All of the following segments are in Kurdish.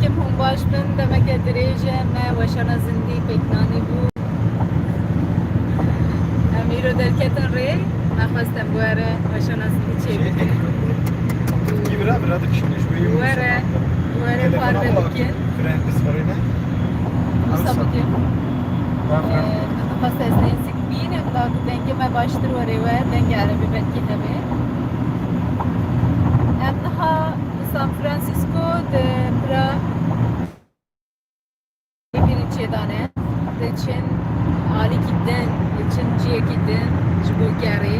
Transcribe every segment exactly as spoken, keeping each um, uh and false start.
Kim hûn baş bin, demeke dirêj e me weşana zindî pêk nanî bû. Em îro derketin rê, me xwest em bi we re weşana zindî çêbikin. Kî bira bira dikişîne ji bo yê were, were parve bikin. Fren bizvirîne. Wisa bikin. Ba fren. Ee, xwest ez nêzik bînim, da ku dengê me baştir were we, dengê erebî belkî hebe. Em niha li San Francisco di pira Hêvî çêdane, diçin alîkî din, diçin ciyekî din ji bo gerê.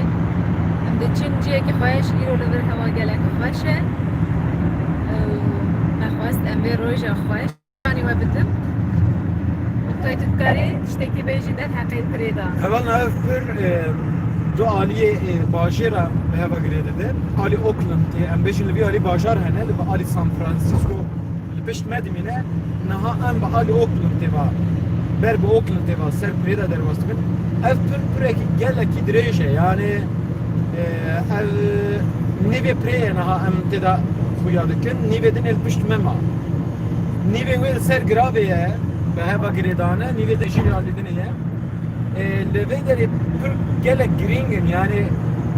Em diçin ciyekî xweş, îro li vir hewa gelek xweş e. Ew, me xwest em vê roja xweş anî we bidim. Tay tu dikarî tiştekî bêjî derheqê pirê de? Heval navê pir, e, du aliyê, e, bajêra bi heva girê dide. Alî Oakland, e, em bêjin li vî alî bajar hene, li alî San Francisco. Li pişt me dimîne, niha em bi alî Oakland tê va, ber bi Oakland tê va, ser pirê de derbas dikin. Ev pir pirekî gelekî dirêj e, yanî, e, ev nîvê pirê ye niha em tê de xuya dikin, nîvê din ê li pişt me ma. Nîvê wê li ser giravê ye, bi heva girêdane, nîvê din jî alî dinê ye. E, li vê derê pir gelek girîng in, yanî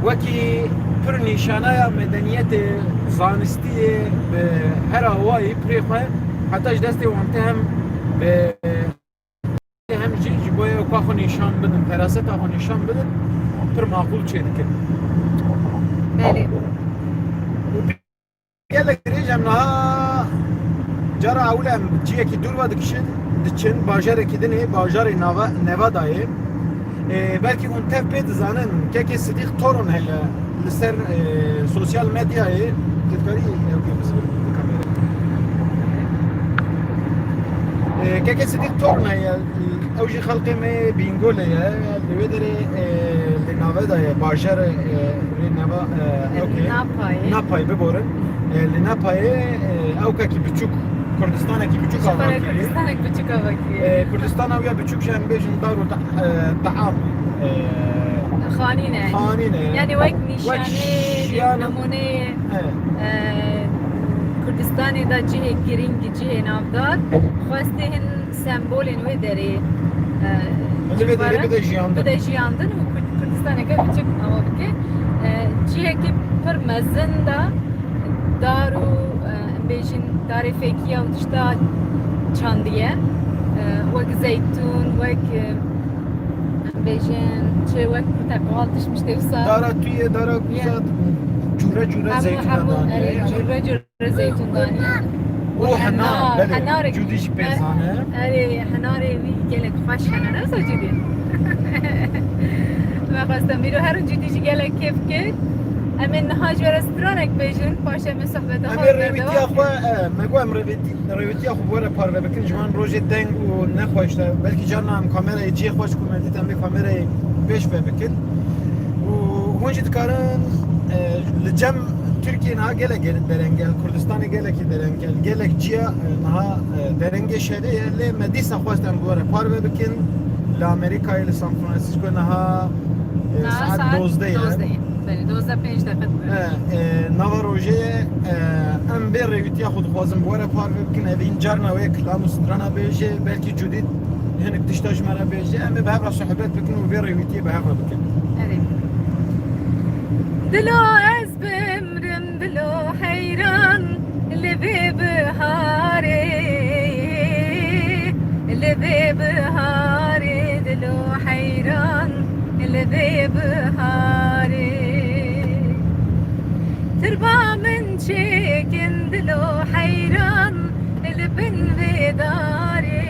wekî pir nîşanaya medeniyetê, zanistiyê, bi her awayî pirê xwe heta ji destê wan tê hem bi, hem jî ji bo ew ka xwe nîşan bidin, feraseta xwe nîşan bidin, pir maqûl çêdikin. Belê. Gelek dirêj em niha cara ewil em ciyekî dûr ve dikişin, diçin bajarekî din ê, bajarê Nava-, Nevadayê. Ê, belkî hûn tev pê dizanin, kekê Sidîq Torun heye li ser, ê, sosyal medyayê. Tedkarî ew kê bizivir bi kamerayê. Ê, kekê Sidîq Torun heye, ew jî xelkê me yê Bîngolê ye. Li wê derê, e, li nave de ye, bajarê, e, rê neva, e, ew kê? Napayê. Napayê, biborin. E, li Napayê, e, ewkekî biçûk, Kurdistanekî biçûk ava kiriye. Kurdistanek biçûk ava kiriye. E, Kurdistana wî ya biçûk jî em bêjin dar û ta-, e, taam, e, xanî ne. Xanî ne. Yani wek nîşaneyê, wek jiyana, nimûneyê, e, Kurdistanê de cihê girîng, cihê navdar, xwestê hin sembolên wê derê, e, li vê derê bide jiyandin. Bide jiyandin û Kurd-, Kurdistaneke biçik ava bike. E, cihekî pir mezin de dar û, e, em bêjin darê fêkiya û tişta çandiye. E, wek zeytûn, wek, e, em bêjin çi, wek porteqal, tişt miştê wisa. Dara tuyê, dara kuza, cûre cûre zeytûna daniye. Hemû, hemû, erê, cûre cûre. Zeytûndanî. Û henar, henar, belê, henarek. Cûdî jî pê zane. Erê, henarê wî gelek xweş hene, ne wisa Cûdî? Me xwest em îro herin Cûdî jî gelek kêf kir. Em ê niha ji we re stranek bêjin, paşê em ê sohbeta xwe berdewam bikin. Em ê rêwîtiya xwe, e, me got em rêwîtiya xwe bi we re parve bikin, ji van rojê teng û nexweş de, belkî carna em kamerayê cihê xwe ji ku me dît, em ê kamerayê pêş ve bikin. Û hûn jî dikarin, e, li cem Tirkiye niha gelek, gelek dereng e, Kurdistanê gelekî dereng e, gelek ciya, e, niha, e, derengê şerê ye, lê me dîsa xwest em bi we re parve bikin. Li Amerîkayê, li San Francisco niha, e, saet dozdeh ye. Dozdeh ye. Belê, dozdeh pênc deqe dibe. E, e, nava rojê ye, e, em vê rêwîtiya xwe dixwazin bi we re parve bikin. Evîn carna wê kilam û strana bêje, belkî Cûdî hinek tişta ji me re bêje, em ê bi hev re sohbet bikin û vê rêwîtiyê bi hev re bikin. Erê. Dilo ez bimrim, dilo heyran li vê biharê, li vê biharê, dilo heyran li vê biharê. Tirba min çêkin dilo heyran li bin vê darê,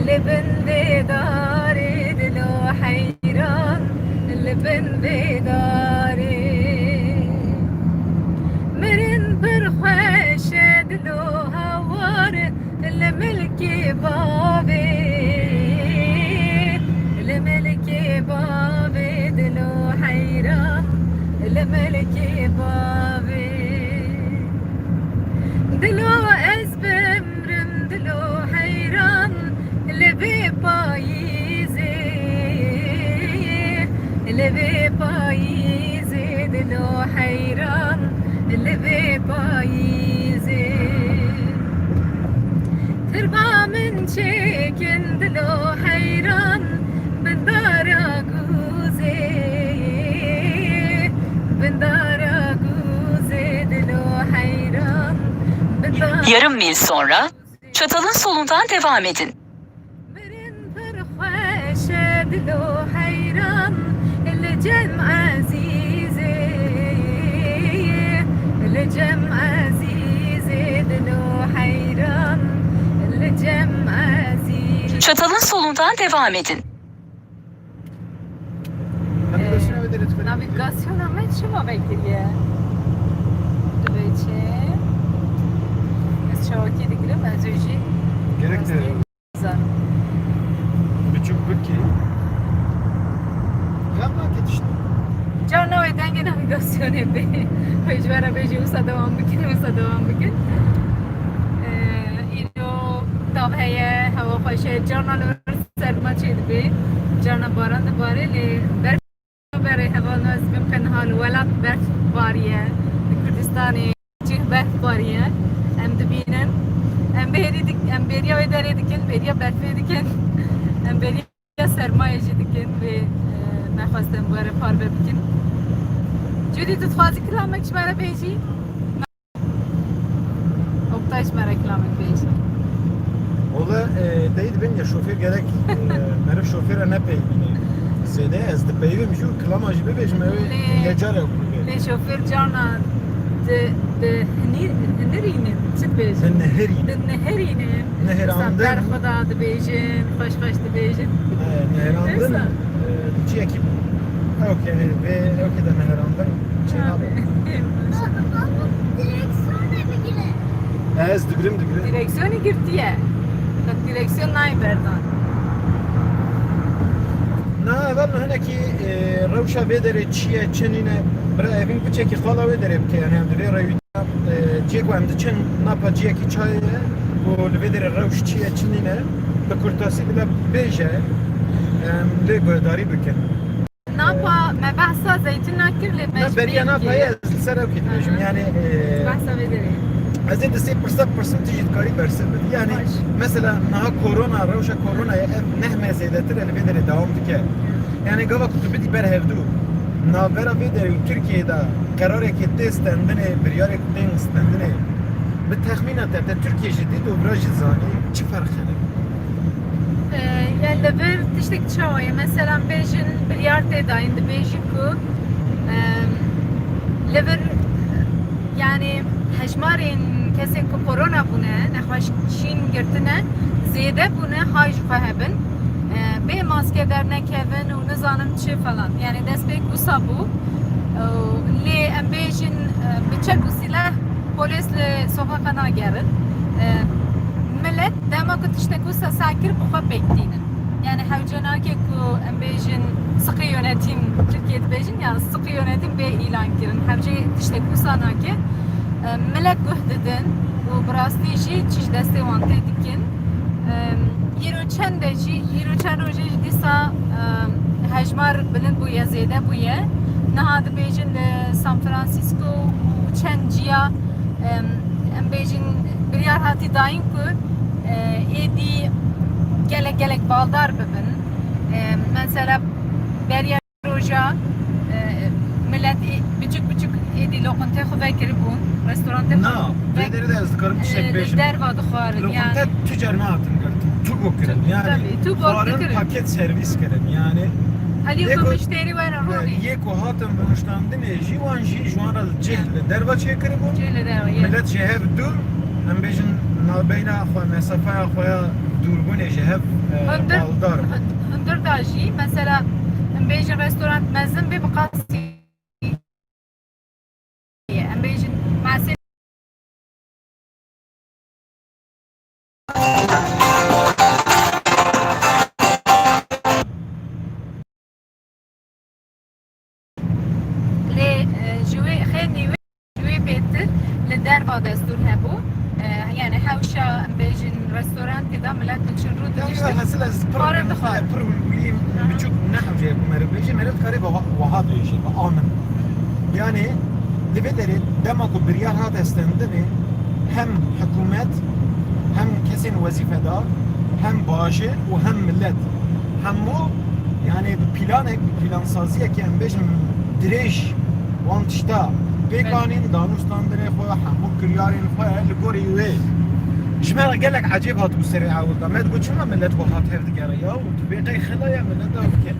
li bin vê darê dilo heyran, li bin vê darê. Mirin pir xweş e dilo hawar, li milkê bavê, li milkê bavê dilo heyran, li milkê bavê. Dilo ez bimrim, dilo heyran, li vê payîzê, li vê payîzê, dilo heyran, li vê payîzê. Yarım mil sonra Çatalın solundan devam edin. Mirin pir xweş e, dilo heyran, li cem ezîzê, li cem ezîzê, dilo heyran, li cem ezîzê. Çatalın solundan devam edin. Navigasyona me çima vekiriye? Divê çi? Ez çawakî digirim, ez ê jî Gerek rastî te bizanim. Biçûk bikî. Xem nake tişt. Carna wê dengê navigasyonê bê. Wê ji we re bêjî wisa dewam bikin, wisa dewam bikin. Ee, îro tav heye, hewa xweş e. Carna li vir serma çêdibe. Carna baran dibare, lê berf berê heval naz bim ke niha li welat berf bariye. Li Kurdistanê cih berf bariye. Em dibînin. Em bêrî dik-, em bêriya wê derê dikin, bêriya berfê dikin. Em bêriya sermayê jî dikin. Wê, e, nexwestin bi we re parve bikin. Cudî, tu dixwazî kilamek ji me re bêjî? Oktay, ji me re kilamek bêje. Wele, e, deyî dibên ya şofêr gerek, e, meriv şofêra nepeybîne. Zêde ez dipeyivim jû kilama jî bibêjim, ew ê Lê, yecar ew bibê. Lê şofêr carna di, di hinî-, hinirînin, çi dibêjin? Di nihirînin. Di nihirînin. Nihirandin. Wisa ber xwe da dibêjin, xweş xweş dibêjin. E, nihirandin, Wisa. e, ciyekî ew ke, vê ew ke de nihirandin çê nabe. Direksiyonê bigire. Ez digirim, digirim. Direksiyonê girtiye. Qet direksiyon nayê berdan. Na, evel mi hinekî, e, rewşa vê derê çi ye, çi nîne, bira evîn piçekî qala wê derê bike, yani em di vê rewî, e, ciyê ku em diçin, napa ciyekî çayê ye, û li vê derê rewş çi ye, çi nîne, bi kurtasî bile bêje, em lê guhdarî bikin. Napa me behsa zeytûna kir, lê me Na ji beriya bîr napa kir. ye, ez li ser ew kê dibêjim. Ha. Yani, e, Behsa vê derê. ez ê di sê pirsa pirsim tu jî dikarî bersiv bidî. Yani, Baş. mesela niha korona, rewşa koronayê ev nehme zêdetir e li vê derê dewam dike. Yani gava ku tu bidî ber hevdû, navbera vê derê û Tirkiyeyê de qerarekê tê stendinê, biryarê ku tên stendinê, bi texmîna te, te Tirkiye jî dît û vira jî zanî, çi ferq hene? Ee, yani li vir tiştek çawa ye? Mesela bêjin biryar tê dayîn, dibêjin ku, em, li vir, yani hejmarên kesên ku korona bûne, nexweşîn girtine, zêde bûne, hay ji xwe hebin. Ee, bê maske dernekevin û nizanim çi falan. Yani destpêk wisa bû. Ee, lê em bêjin, e, bi çek û sîleh polês li soqaqa nagerin. Ee, milet dema ku tiştek wisa seh kir, bi xwe pêk tînin. Yani hewce nake ku em bêjin siqî yönetim, Tirkiye dibêjin, ya siqî yönetim bê îlan kirin. Hewce tiştek wisa nake. Em, milet guh didin û bi rastî jî çi ji destê wan tê dikin. Em, îro çend e jî, îro çend rojê jî dîsa, em, hejmar bilind bûye, zêde bûye. Niha dibêjin li San Francisco û çend ciya, em, em bêjin biryar hatî dayîn ku, e, êdî gelek gelek baldar bibin. Em, mesela beriya roja, e, milet ê-, biçûk biçûk êdî loqintê xwe vekiribûn, restorantê xwe Na, vê derê de ez dikarim tiştek e, bêjim. derva dixwarin, Loqinte yani. tu car nehatin girtin, tu bû kirin, Tu, yani. tabii, tu bû Xwarin kirin. paket servis kirin, yani. Haliyo Yê ku ku, müşteri were e, rûnê. yê ku hatin rûniştandinê jî wan jî ji wan re cih li derva çêkiribûn. Cih li derva, ye. Milet ji hev dûr, em bêjin navbeyna xwe, mesafeya xwe ya dûrbûnê ji hev, e, Hundir, baldar bûn. hun-, hundir da jî, mesela, em bêjin restorant mezin bê bi qasî. Em bêjin masê. Lê, e, ji wê xênî wê, ji wê bêtir li derva destûr hebû. E, yani hewşa em bêjin restorantê de milet diçin rû Ya, ya, didiştin. hasil ez pir, Xwarin dixwarin. pir wî Aha. biçûk nehewceye ku meriv bêje, meriv karê bi wa-, wiha bêje, bi amin. Yani, li vê derê dema ku biryar hate stendinê, hem hikûmet, hem kesên wezîfedar, hem bajêr û hem milet. Hemû, yani, bi planek, bi plansaziyekê em bêjin dirêj wan tişta Pêk anîn danûstandinê xwe, hemû kiryarên xwe li gorî wê. Ji me re gelek ecêb hatibû serê ewil de. Me digot, çima millet wiha tev digere ya? Û tu bê qey xela ya millet ew dike.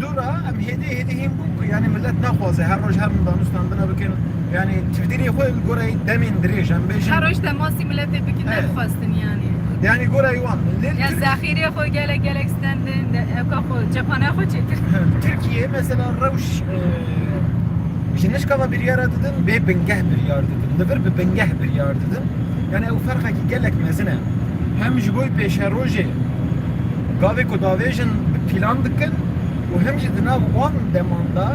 Dûra em hêdî hêdî hîn bûn ku, yanî, millet naxwaze her roj herin danûstandina bikin. Yanî, tevdîrê xwe li gorî demên dirêj, em bêjin. Her roj temasî miletê bikin, Evet. nexwestin, yanî. Yanî, gorî wan. Lê Ya Tirk- zexîrê xwe gelek gelek stendin, de, ewka xwe, cephaneya xwe çêtir. Tirkiye, mesela, rewş, e, ji nişka me biryara didin, bê bingeh biryar didin. Li vir bi bingeh biryar didin. Yani ew ferqekî gelek mezin e. Hem ji bo pêşerojê gavê ku davêjin bi plan dikin û hem jî di nav wan deman de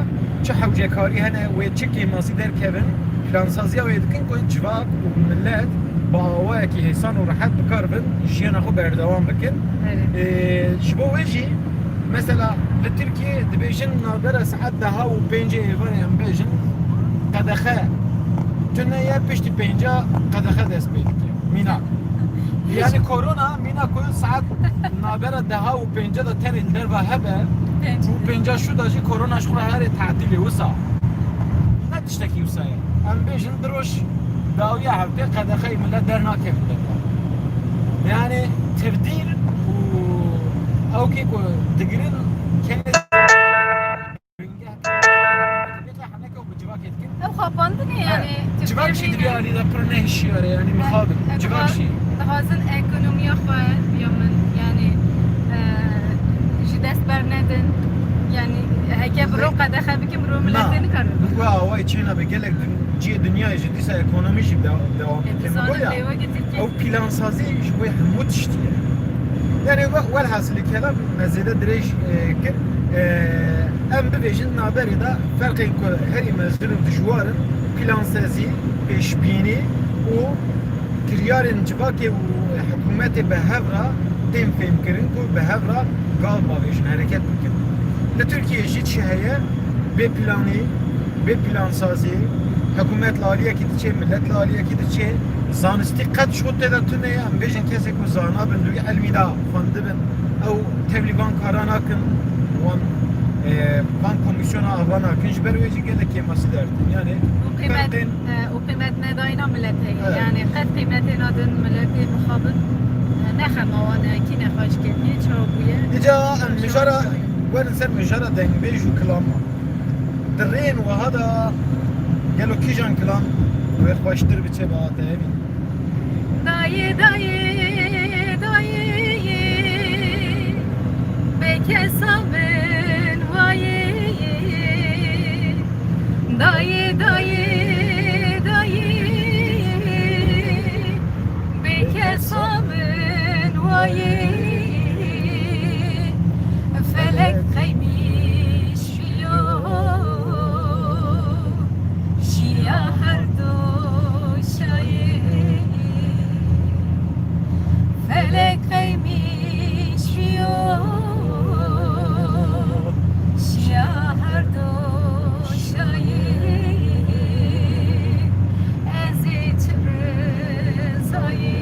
çi hewcekarî hene wê çi kêmasî derkevin, plansaziya wê dikin ku civak û millet bi awayekî hêsan û rehet bikaribin jiyana xwe berdewam bikin. Evet. Ee, ji bo wê jî, mesela, li Tirkiyê dibêjin navbera saet deha û pêncê êvarê em bêjin qedexe tune ye, piştî pênca qedexe dest pê dike. Mînak. Yani korona mînak ku saet navbera deha û pênca de tenê li derva hebe û pênca şû de jî korona ji xwe herê tatilê wisa. Ne tiştekî wisa ye. Em bêjin di roj dawiya heftê qedexeyê millet dernakevin derva. Yani tevdîr û ew kê ku digirin kê Civak jî di vê alî de pir nehişiyar e, yani mixabin. Civak jî. Dixwazin ekonomiya xwe ya min, yani, e, ji dest bernedin. Yani heke bi ro qedexe bikim, ro miletê nikarin. Wê awayî çênabe, gelek din-, cihê dinyayê jî dîsa ekonomî jî de-, dewam dike. Goya ew plansazî ji bo hemû tiştî ye. Yani we-, welhasilî kelam me zêde dirêj, e, kir. E, em bibêjin navberê de ferqên ku herî mezin û dijwar in, plansazî, pêşbînî û kiryarên civakê û hikûmetê bi hev re tên fêmkirin ku bi hev re gav bavêjin, hereket bikin. Li Tirkiyê jî çi heye? Bê planî, bê plansazî, hikûmet li aliyekî diçe, millet li aliyekî diçe, zanistî qet ji xwe tê de tune ye. Em bêjin kesê ku zana bin, di wî ilmî de xwendibin, ew tevlî van kara nakin, wan, e, van komîsyona ava nakin, ji ber wê jî gelek kêmasî derdikin. Yani, û qîmet, ferqên e, û qîmet nedayîna miletê. Evet. Yani qet qîmetê nadin miletê mixabin. E, ne xema wan e, kî nexweş ketiye, çawa bûye? Îca em mijara, werin ser mijara dengbêj û kilama. Di rêyên wiha de gelo kîjan kilam wê xweştir biçe bi te hevî? Dayê, dayê, dayê, bêkesa min wayê. Dayê, dayê, dayê, bêkesa min wayê. Felek qeymiş yo, şiya her du şayê. Felek qeymiş yo, şiya her du şayê. Ez ê çi rizayê.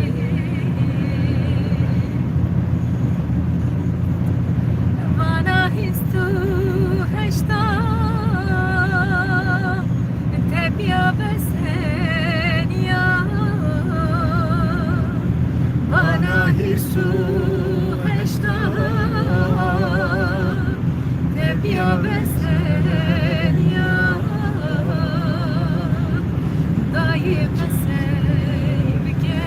Vana hîst û heşta tepiya beseniya. Vana hîst û heşta tepiya beseniya. Dayê qisey bike.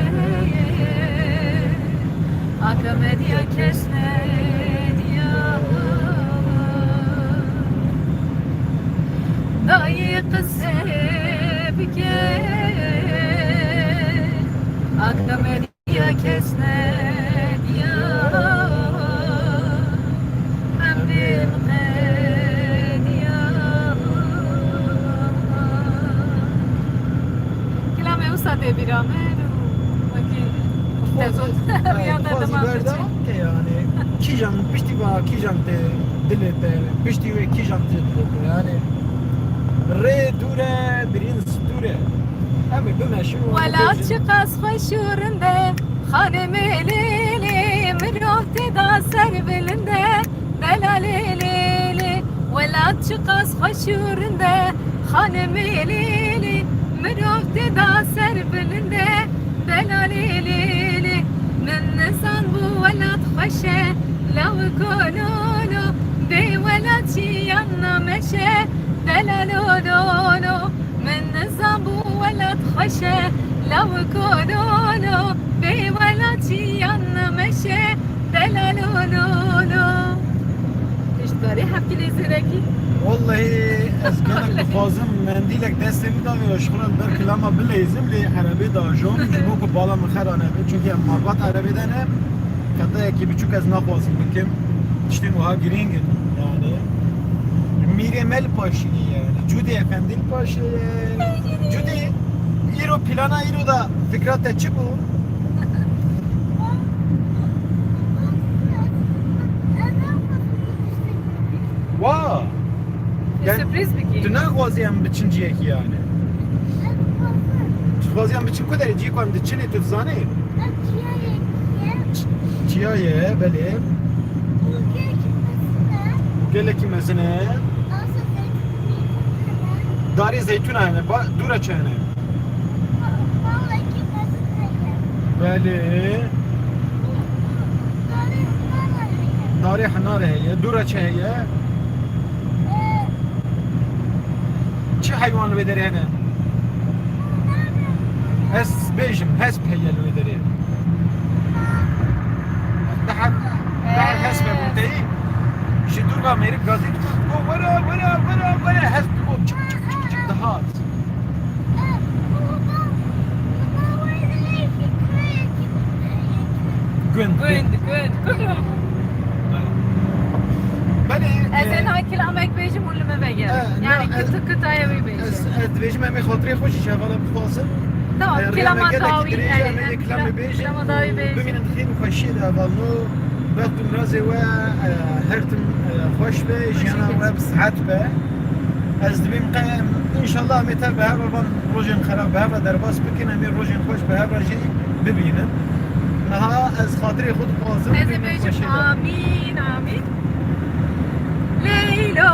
Aka me diya kes nediya. Dayê qise bike. Aka me diya kes nediya. Em bê miqediya. Kilamê wisa tê bîra min û wekî te got, riya te dema te çê. Ke yani, kîjan piştî va, kîjan tê dilê te, piştî wê kîjan tê dilê te, yani. Rê dûr e, birîn stûr e. Em ê bimeşin û Welat çiqas xweş û rind e, xanimê lê lê, mirov tê da serbilind e. Delalê lê lê, welat çiqas xweş û rind e, xanimê lê lê, Mirov tê da ser bilind e, belalê lê lê. Min nizan bû welat xweş e, lawiko lo lo. Bê welat jiyan nameş e, belalo lo lo. Min nizan bû welat xweş e, lawiko lo lo. Bê welat jiyan nameş e, belalo lo lo. Hiştkarî hevkî lê zêrekî. Wallahî ez gelek dixwazim mendîlek destê min da vê ji xwe re li ber kilama bileyzim lê erebê de ajom ji bo ku bala min xera nebe. Çunkî em malbat erebê de ne, qetayekî biçûk ez naxwazim bikim. Tiştên wiha girîng in yani. Mîrê me li paşî ye yani. Cûdê Efendî li paşê ye. Cûdê, îro plana îro da fikra te çi bû? Wa! Yani, sürpriz bikî. Tu naxwazî em biçin ciyekî yani? Tu dixwazî em biçin ku derê ciyê ku em diçinê tu dizanî? Çiya ye, belê. Gelekî mezin e. Darê zeytûna hene, ba-, dûra çi hene? Belê. Darê hinarê heye. Dûra çi heye? Çi heywan li wê derê hene? Ez bêjim, hesp heye li wê derê. Daha, daha hesp hebû teyî. Ji dûr ve mêrik gazî digot, digot, "Were, were, were, were." Hesp digot, "Çik, çik, çik, çik." Dihat. Gund. Gund, gund. Belê, Ez e, ena kilamek bêjim û li me vegere. E, Yani na, ez, kutu kutaya wî bêje. Ez, ez dibêjim em ê xatirê xwe jî ji hevala bixwazin. Tamam, E, kilama rêya me gelekî dawî, dirêj e, em ê yani, kilamê kila-, bêjin kilama û dawî bêjin. Bimînin xêr û xweşiyê de hevalno. Bext û mirazê we, e, her tim, e, xweş be, jiyana we bi sihet be. Ez dibêm qe-, em, înşallah em ê tev bi hev re van rojên xerab bi hev re derbas bikin, em ê rojên xweş bi hev re jî bibînin. Niha ez xatirê xwe dixwazim, Ez ê bimînin bêjim xweşiyê de. Amîn, amîn. Leylo,